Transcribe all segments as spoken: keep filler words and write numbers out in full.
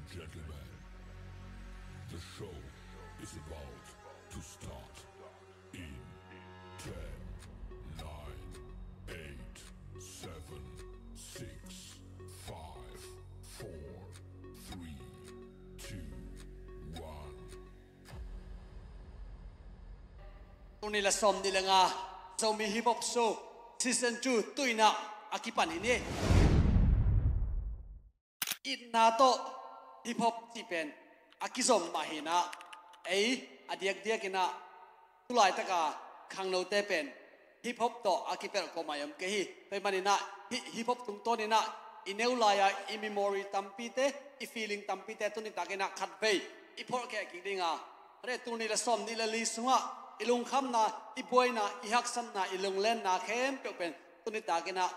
Gentlemen, the show is about to start in ten, nine, eight, seven, six, five, four, three, two, one. Tuni la sawm ni le nga Zomi Hip Hop Show Season two tuinah a kipan hi ni. Itna tawh hip hop cih pen a kizom mah hinah, ei a diakdiakinah tulaitaka khangnote pen hip hop tawh a kipelh kawmai om kei hi. Tua hih maninah hih hip hop tungtawninah i neu lai-a i memory tampite, i feeling tampite tunitakinah khatvei i phorhkheh kik dinga, re, tul nih le sawm nih le li sungah i lungkhamna, i buaina, i haksatna, i lunglenna khempeuh pen tunitakinah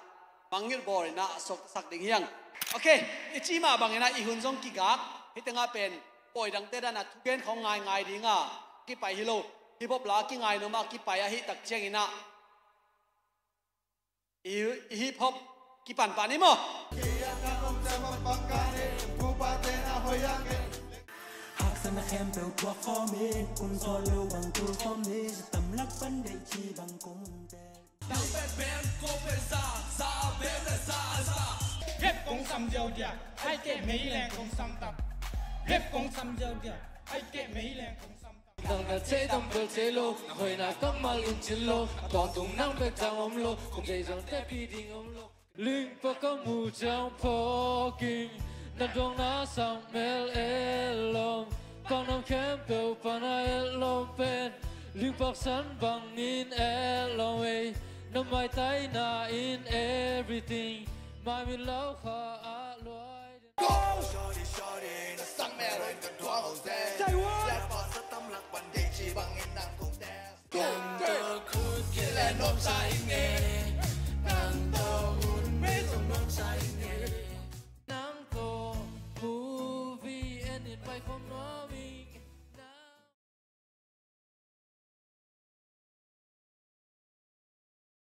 mangngilh bawlinah a suaktasak ding hiang. Ok, i cih mah banginah i hun zong kigak. Hih tengah pen pawi dangte danah thugen khawng ngaingai dinga kipai hi lo. Hip hop la kingai nuam ah kipai ahih tak cianginah i, i hip hop kipan pah ni maw? Haksatna khempeuh tuak khawm in, kun sawt lo bang tul khawm ni, tam lak pan deih ci bang kong tel. Nang pen pen ko pen sa, sa pen pen sa, sa. Hip kong sam ziau dia, ai keh mei leng kong sam tam. Hip kong sam ziau dia, ai keh mei leng kong sam tam. Nang na cei tam bel cei lo, na hoihna kammal in cin lo, a tawntung nang bek tang om lo, kong deih zong tepi ding om lo. Lingpa ka mu ciang phawk ing, na dong na sang mel et lom, pangnam khempeuh pana et lom pen, lingpak san bangin et lom ei, na maitaina in everything, mai min lau kha a luai. Go! Shorty, shorty, na sang mel in ka duang ho se. Say what? Lek pa sa tam lak pan deih ci bangin nang